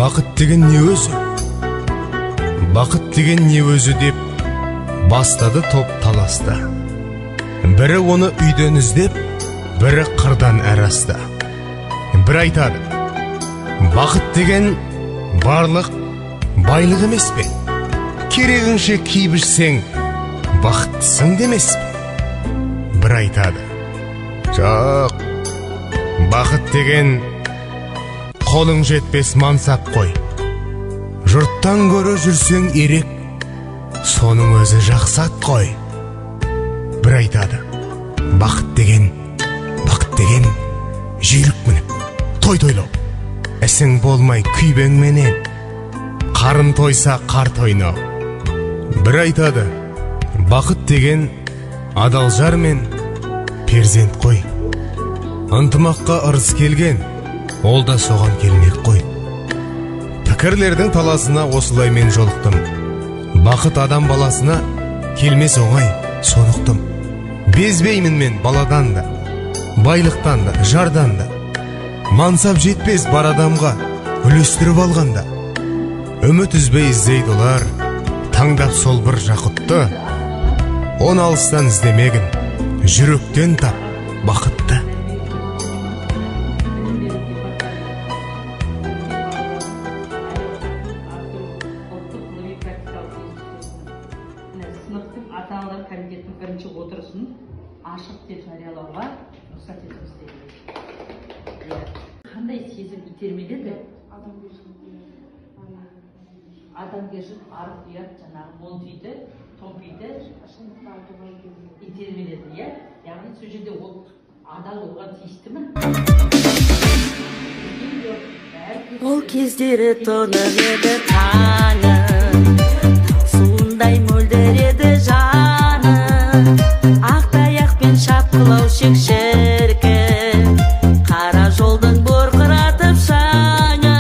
Бақыт деген не өзі? Бақыт деген не өзі деп бастады топ таласты. Бірі оны үйден іздеп, бірі қырдан әрі асты. Бір айтады, бақыт деген барлық байлық емес пе? Керегіңше киіп ішсең, бақыттысың демес пе? Бір айтады, жоқ, бақыт деген қолың жетпес мансап қой. Жұрттан көрі жүрсең ерек, соның өзі жақсат қой. Бір айтады, бақыт деген, бақыт деген жүйрік мініп, той тойлау. Ісің болмай күйбеңменен, қарын тойса қарт ойнау. Бір айтады, бақыт деген адал жар мен перзент қой. Ынтымаққа ырыс келген, ол да соған келмек қой. Пікірлердің таласына осылай мен жолықтым. Бақыт адам баласына келмес оңай, соны ұқтым. Безбеймін мен баладан да, байлықтан да, жардан да. Мансап жетпес бар адамға үлестіріп алғанда. Үміт үзбей іздейді олар, таңдап сол бір жақұтты. Оны алыстан іздемегін, жүректен тап бақытты. Сыныптың ата-аналар комитетінің бірінші отырысын ашық деп жариялауға рұқсат етіңіз дейді. Қандай сезім итермеледі? Адамгершілік, ар, ұят, жаңағы монтиді, томпиді итермеледі, иә? Яғни сол жерде ол адал оған тиісті ме? Ол кездері тұнық еді таңы, суындай мөлдір еді жаны. Ақ таяқпен шапқылау шек шіркін, қара жолдың бұрқыратып шаңы.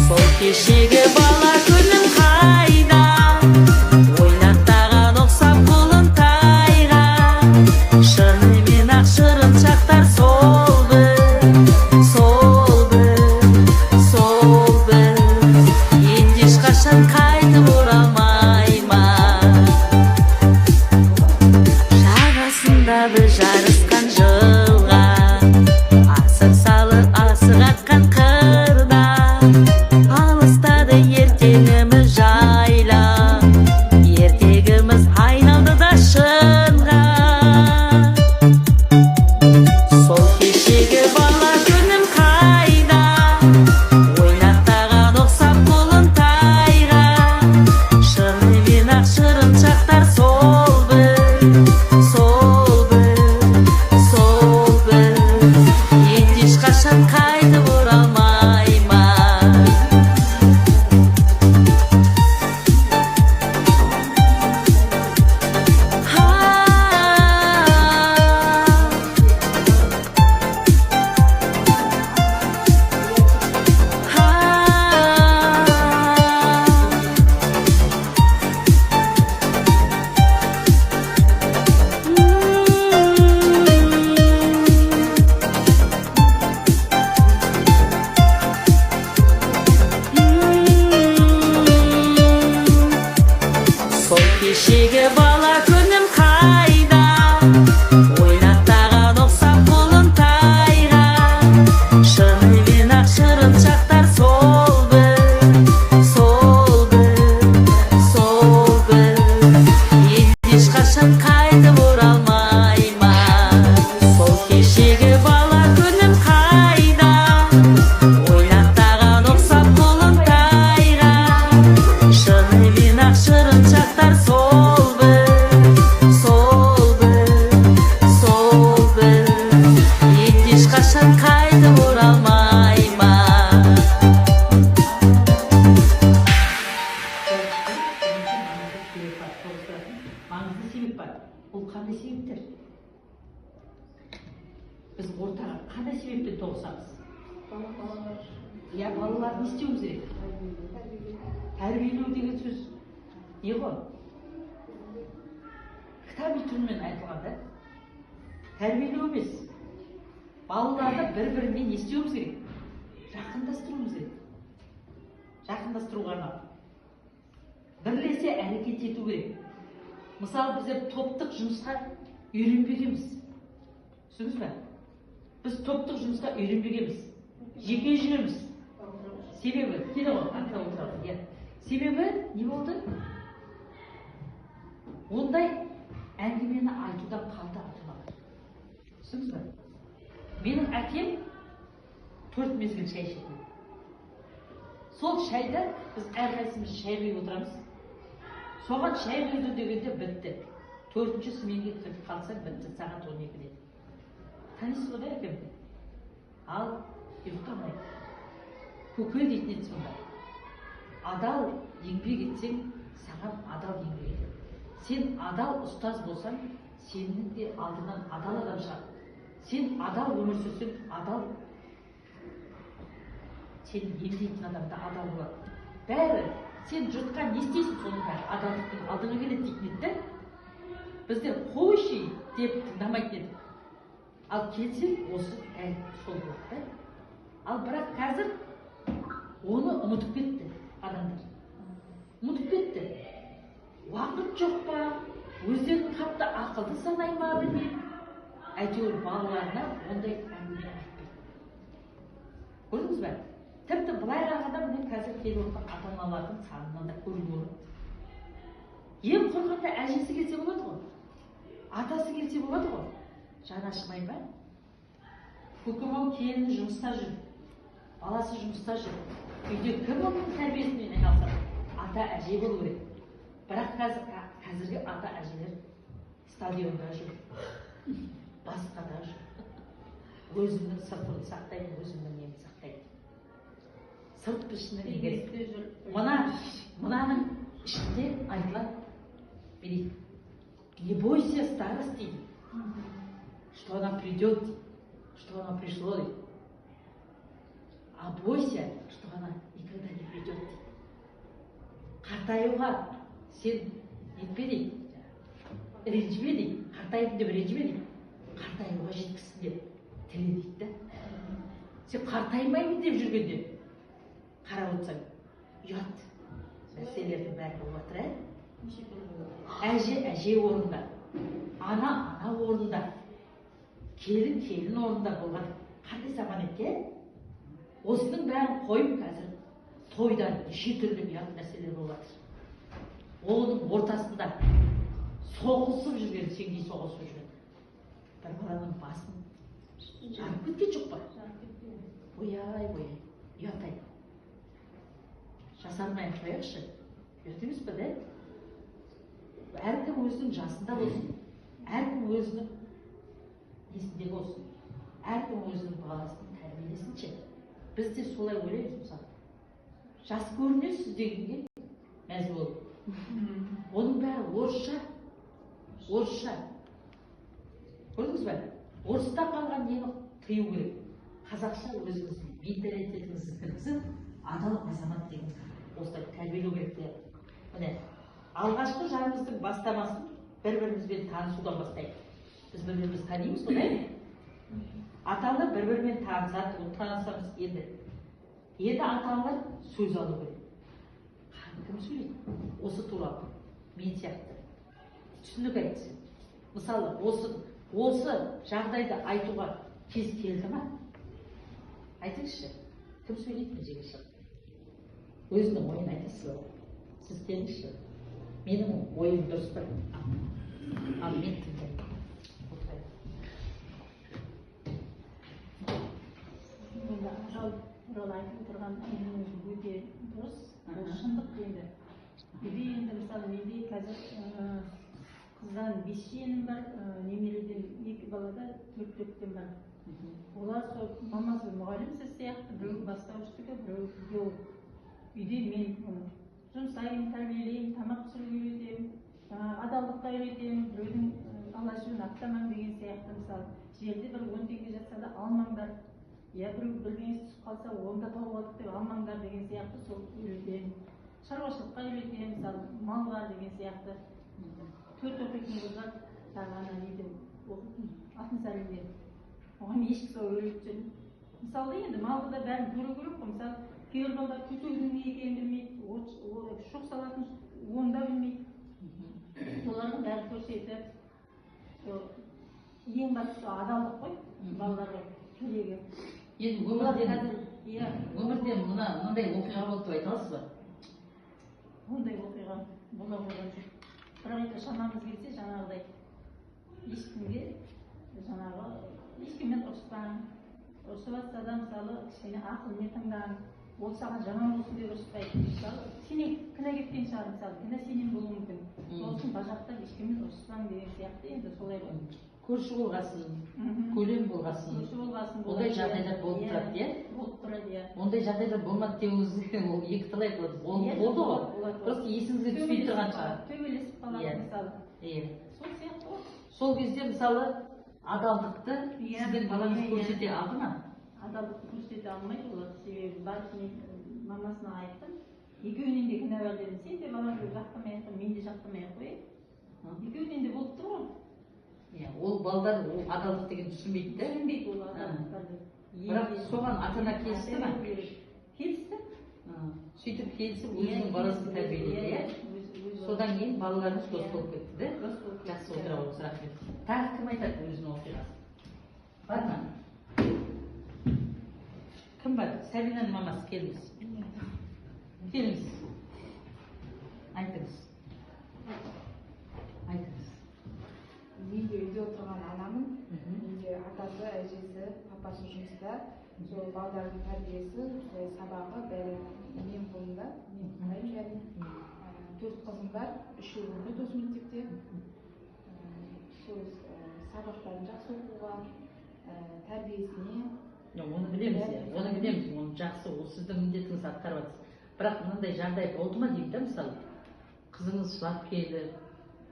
Сол кешегі бала күнім қайда, ойнақтаған ұқсап құлын тайға. Шынымен ақ шырын шақтар сол бір, сол бір, сол бір. Енді ешқашан қайтып оралмай ма? Жағасында бір жарысқан жылға, асыр салып асық атқан қырда. Алыстады ертеңіміз жайлы, ертегіміз айналды да шынға. Сол кешегі бала күнім қайда, ойнақтаған ұқсап құлын тайға. Шынымен ақ шырын шақтар сол бір, сол бір, сол бір. Енді ешқашан қайтып оралмай ма? Сол кешегі бала күнім қайда, ойнақтаған ұқсап құлын тайға. Шынымен ақ шырын шақтар сол бір, сол бір, сол бір. Енді ешқашан қайтып оралмай ма? Сол кешегі бала күнім қайда, ойнақтаған ұқсап құлын тайға. Шынымен ақ шырын шақтар сол бір, сол бір, сол бір. Енді ешқашан қайтып оралмай ма? Маңызды себеп бар. Ол қандай себептер? Біз ортаға қандай себеппен тоғысамыз? Иә, балаларды не істеуіміз керек? Тәрбиелеу деген сөз не ғой? Кітаби түрмен айтылған да? Тәрбиелеу емес. Балаларды бір-біріне не істеуіміз керек? Жақындастыруымыз керек. Жақындастыруға арналып бірлесе әрекет ету керек. Мысалы, біздер топтық жұмысқа үйренбегенбіз, түсіндіңіз бе? Біз топтық жұмысқа үйренбегенбіз, жеке жүреміз. Себебі келе ғой, артқа отырады, иә. Себебі не болды? Ондай әңгімені айтудан қалды ата аналар, түсіндіңіз бе? Менің әкем 4 мезгіл шай ішетін. Сол шайды біз әрқайсымыз шай құйып отырамыз. Соған шай құйды дегенде бітті. 4-ші сменге кіріп қалсаң бітті, сағат 12-де. Танисыз ғой да әкемді? Ал ұйықтамайды. Көке дейтін еді сонда. Адал еңбек етсең, саған адал еңбек етеді. Сен адал ұстаз болсаң, сенің де алдыңнан адал адам шығады. Сен адал өмір сүрсең, адал сені емдейтін адам да адал болады. Бәрі сен жұртқа не істейсің, соның бәрі адалдықтың алдыңа келеді дейтін еді да. Біздер қойшы деп тыңдамайтын едік. Ал келсек осы дәл сол болды да. Ал бірақ қазір оны ұмытып кетті адамдар. Ұмытып кетті. Уақыт жоқ па, өздерін қатты ақылды санай ма білмеймін. Әйтеуір балаларына ондай әңгіме айтпайды. Көрдіңіз бе? Тіпті былай қарағанда міне қазір келіп отырған ата-аналардың санынан да көруге болады. Ең құрғанда әжесі келсе болады ғой, атасы келсе болады ғой. Жаны ашымай ма? Көкем-ау келіні жұмыста жүр, баласы жұмыста жүр. Үйде кім оның тәрбиесімен айналысады? Ата әже болу керек. Бірақ қазіргі ата әжелер стадионда жүр, басқада жүр. Өзімнің сыртымды сақтаймын, өзімнің немді сақтаймын. Сырт пішіні не керек? Мынаның ішінде айтылады, дейді, не бойся старости, что она придет, что она пришло, а бойся, что она никогда не придет. Қартаюға сен нетпе дейді, ренжіме дейді, қартайдым деп ренжіме дейді, қартаюға жеткізсін деп тіле дейді да. Сен қартаймаймын деп жүргенде қарап отырсаң, ұят нәрселердің бәрі болып жатыр, ә? Әже әже орнында, ана ана орнында, келін келін орнында болған қандай заман еді, ә? Осының бәрін қойып қазір тойда неше түрлі ұят нәрселер болып жатыр. Оның ортасында соғысып жүрген, сендей соғысып жүрген бір баланың басын жарып кеткен жоқ па? Ояй, ояй, ұят ай. Жасармай ақ қояйықшы, ұят емес пе, да? Әркім өзінің жасында болсын, әркім өзінің несінде болсын, әркім өзінің баласын тәрбиелесінші. Біз де солай ойлаймыз, мысалы. Жас көрінесіз дегенге мәз болып. Оның бәрі орысша, орысша. Көрдіңіз бе? Орыстан қалған нені тыю керек? Қазақша өзіңіздің менталитетіңізді кіргізіп, адал азамат деген осылай тәрбиелеу керек те. Міне, алғашқы жарымыздың бастамасын бір-бірімізбен танысудан бастайық. Біз бір-бірімізді танимыз ғой, да? Ата-аналар бір-бірімен танысады, оны танысамыз енді. Енді ата-аналар сөз алу керек. Кім сөйлейді? Осы туралы мен сияқты түсінік айтсын. Мысалы, осы жағдайды айтуға кез келді ма? Айтыңызшы, кім сөйлейді мына жерге шығып? Өзінің ойын айтасыз ба? Сіз келіңізші. Менің ойым дұрыс па? Ал мен тыңдаймын. Отырайын. Енді ажал туралы айтып отырған әңгімеңіз өте дұрыс. Ол шындық енді. Үйде енді мысалы менде қазір қыздан 5 жиенім бар, немереден 2 балада 4-4-тен бар. Олар сол мамасы мұғалім сіз сияқты, біреу бастауыштікі, біреу геолог. Үйде мен оны жұмсаймын, тәрбиелеймін, тамақ пісіруге үйретемін, адалдыққа үйретемін, біреудің ала жібін аттамаң деген сияқты. Мысалы, жерде бір 10 теңге жатса да алмаңдар, я біреу бірдеңесі түсіп қалса, оны да тауып алдық деп алмаңдар деген сияқты сол үйретемін. Шаруашылыққа үйретемін, мысалы, мал бар деген сияқты. 4 оқитын қыз бар, тағы ана неде оқитын, Алтынсаринде. Оған ешкі сол үйретіп жүрмін. Мысалы, енді малды да бәрін көру керек қой. Мысалы, кейбір балдар төсегінің не екенін білмейді, от шоқ салатын оны да білмейді. Солардың бәрін көрсетіп, сол ең бастысы адалдық қой балаларға керегі. Енді Олар өмірден қазір, иә. Өмірде мынандай оқиға болды деп айта аласыз ба? Ондай оқиға бола қойған жоқ, бірақ енді шамамыз келсе, жаңағыдай ешкімге, жаңағы ешкіммен ұрыспаң, ұрысып жатса да, мысалы, кішкене ақылмен тыңдаң. Ол саған жаман болсын деп ұрыспайды, мысалы, сенен кінә кеткен шығар, мысалы, кінә сенен болуы мүмкін. Сол үшін бажақтап ешкіммен ұрыспаң деген сияқты, енді солай ғой. Көрші болғасын, көлем болғасын, Көрші болғасын. ондай Болады, жағдайлар болып иә, тұрады, иә? Болып тұрады, иә. Ондай жағдайлар болмады деуіңіз ол екіталай болады. Ол Иә, болды ғой. болады, болады. Просто есіңізге түспей тұрған шығар. Төбелесіп қалады, мысалы. Сол сияқты ғой. Сол кезде, мысалы, адалдықты сіздің балаңыз көрсете алды ма? Адалдықты көрсете алмайды олар, себебі барып мен мамасына айттым: екеуінен де кінә бар дедім, сен де балаңды жақтамай ақ қой, мен де жақтамай ақ қояйын, екеуінен де болып тұр ғой. Иә, ол балдар ол адалдық деген түсінбейді да. Түсінбейді ол адалдықтарды. Бірақ соған ата ана келісті ма? Келісті. Сөйтіп келісіп, өзінің баласын тәрбиеледі, иә? Содан кейін балаларыңыз дос болып кетті да? Дос болып кетті. Жақсы, отыра қойыңыз, рахмет. Тағы кім айтады өзінің оқиғасын? Бар ма? Кім бар? Сәбинаның мамасы, келіңіз. Келіңіз. Айтыңыз. Айтыңыз. Мен де үйде отырған анамын. Менде атасы, әжесі, папасы жұмыста. Сол балдардың тәрбиесі, осылай сабағы, бәрі менің қолымда, мен қараймын бәрін. Төрт қызым бар, үшеуі оқиды осы мектепте. Сол сабақтарын жақсы оқуға, тәрбиесіне. Иә, оны білеміз, иә, оны білеміз, оны жақсы, ол сіздің міндетіңізді атқарып жатсыз. Бірақ мынандай жағдай болды ма деймін да, мысалы, қызыңыз жылап келіп,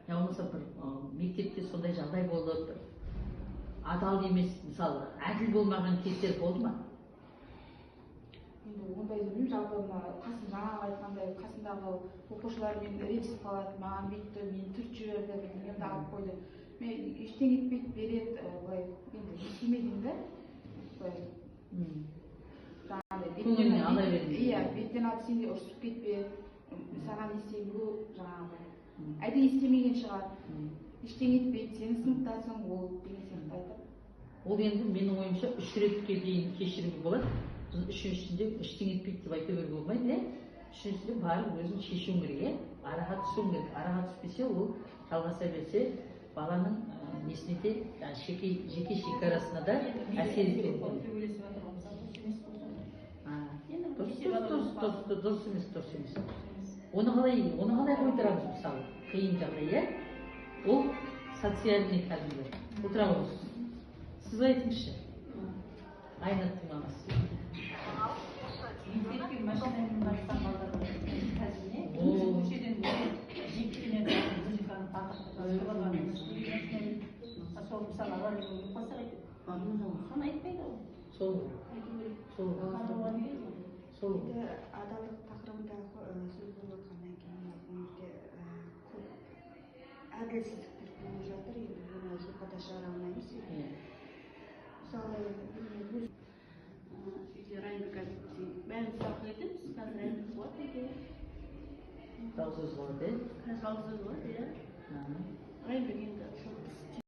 я болмаса бір мектепте сондай жағдай болып, бір адал емес, мысалы, әділ болмаған кездер болды ма? Енді ондай білмеймін. Жалпы мына қасын, жаңағы айтқандай, қасындағы оқушылармен ренжісіп қалады: маған бүйтті, мені түртіп жіберді, бірдеңемді алып қойды. Мен ештеңе етпейді, береді, былай енді не істеме деймін да, былай жаңағыдай. Көңіліне ала бермейді. Иә, беттен алып, сен де ұрысып кетпе, саған не істеймін, бұл жаңағы әдейі істемеген шығар, ештеңе етпейді, сенің сыныптасың ол деген сияқты айтып. Ол енді, менің ойымша, үш ретке дейін кешіруге болады. Сосын үшіншісінде ештеңе етпейді деп айта беруге болмайды, иә. Үшіншісінде барып өзің шешуің керек, иә, араға түсуің керек. Араға түспесе, ол жалғаса берсе, баланың несіне де, жаңағы жеке шекарасына да әсер етеді. Төбелесіп жатыр ғой, мысалы, дұрыс емес қой. Енді Дұрыс. кеше бала Дұрыс, ұрысып дұрыс, қалды. дұрыс емес, дұрыс емес. Оны қалай қойдырамыз, мысалы? Қиын жағдай, иә, ол социальный кәдімгі. Отыра қойыңыз. Сіз айтыңызшы, Айнаттың мамасы. Мектепке машинамен барсам, балдар бар. Қазір не? О. Көшеден джиппенен музыканы тартып, соларға машинамен. Сол, мысалы, авария болып қалса қайтеді? Соны айтпайды ғой. Сол. Айту керек. Сол. Қадауға не керек? Сол. Енді адалдық тақырыбында сөз болып отқаннан кейін, мына өмірде көп әділсіздіктер болып жатыр. Енді оны жоққа да шығара алмаймыз. Мысалы, мен өз Үйде Райымбек бәріміз талқы етеміз. Қазір Райымбек болады үйде. Жалғыз өзі болады, иә? Қазір жалғыз өзі болады, иә.